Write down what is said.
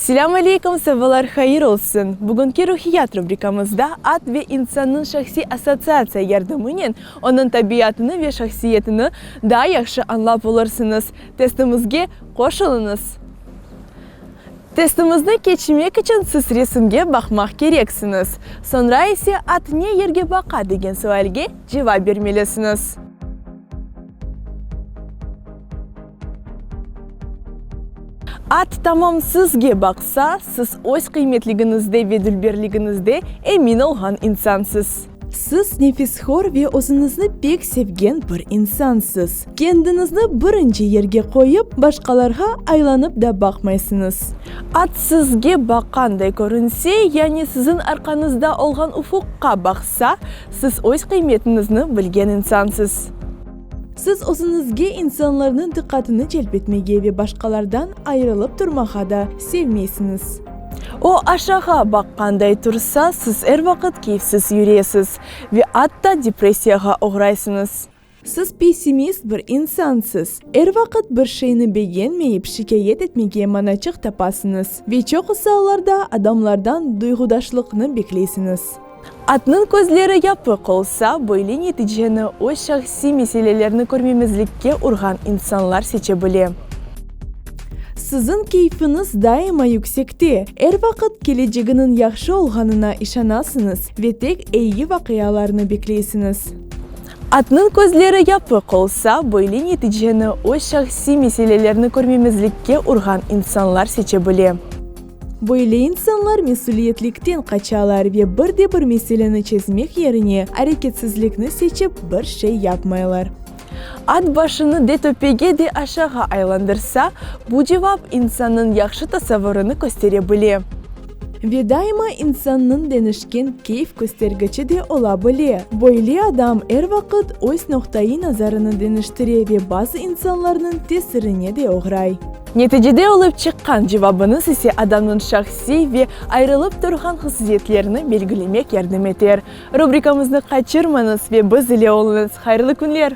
Selâm aleykum, sabalar hayır olsun! Bugünki Ruhiyat rubrikamızda at ve insannıñ şahsiy assotsiatsiya yardımınen onıñ tabiatını ve şahsiyetini daa yahşı añlap olursıñız. Testimizge qoşulıñız! Testimizni keçmek içün siz resimge baqmaq kereksiñiz, soñra ise at ne yerge baqa degen sualge cevap bermelisiñiz. At tamam sizge baqsa, siz öz qıymetligiñizde ve dülberligiñizde emin olğan insansız. Siz nefishor ve özüñizni pek sevgen bir insansız. Kendiñizni birinci yerge qoyıp, başqalarğa aylanıp da baqmaysıñız. At sizge baqqanday körünse, yani siziñ arqañızda olğan ufuqqa baqsa, siz öz qıymetiñizni bilgen insansız. Siz özüñizge insanlarnıñ diqqatını celp etmege ve başqalardan ayırılıp turmağa da sevmeysiñiz. O, aşağı baqqanday tursa, siz er vaqıt keyfsiz yüresiz ve atta depressiyağa oğraysıñız. Siz pessimist bir insansız. Er vaqıt bir şeyni begenmeyip şikâyet etmege manaçıq tapasıñız ve çoqusı allarda adamlardan duyğudaşlıqnı bekleysiñiz. Atnıñ közleri yapıq olsa, böyle neticeni öz şahsiy meselelerini körmemezlikke urğan insanlar seçe bile. Siziñ keyfiñiz daima yüksekte, er vaqıt keleceginiñ yahşı olğanına işanasıñız ve tek eyi vaqialarnı bekleysiñiz. Atnıñ közleri yapıq olsa, böyle neticeni öz şahsiy meselelerini körmemezlikke urğan insanlar seçe bile. Böyle insanlar mesüliyetlikten qaçalar ve bir de bir meseleni çezmek yerine areketsizlikni seçip bir şey yapmaylar. At başını de töpege, de aşağı aylandırsa, bu cevap insannıñ yahşı tasavurını köstere bile. Ve daima insannıñ deñişken keyf köstergiçi de ola bile. Böyle adam er vaqıt öz noqtaiy nazarını deñiştire ve bazı insanlarnıñ tesirine de oğray. Neticede olıp çıqqan cevabıñız ise adamnıñ şahsiy ve ayrılıp turğan hususiyetlerini belgilemek yardım eter. Rubrikamıznı qaçırmañız ve biz ile oluñız! Hayırlı künler!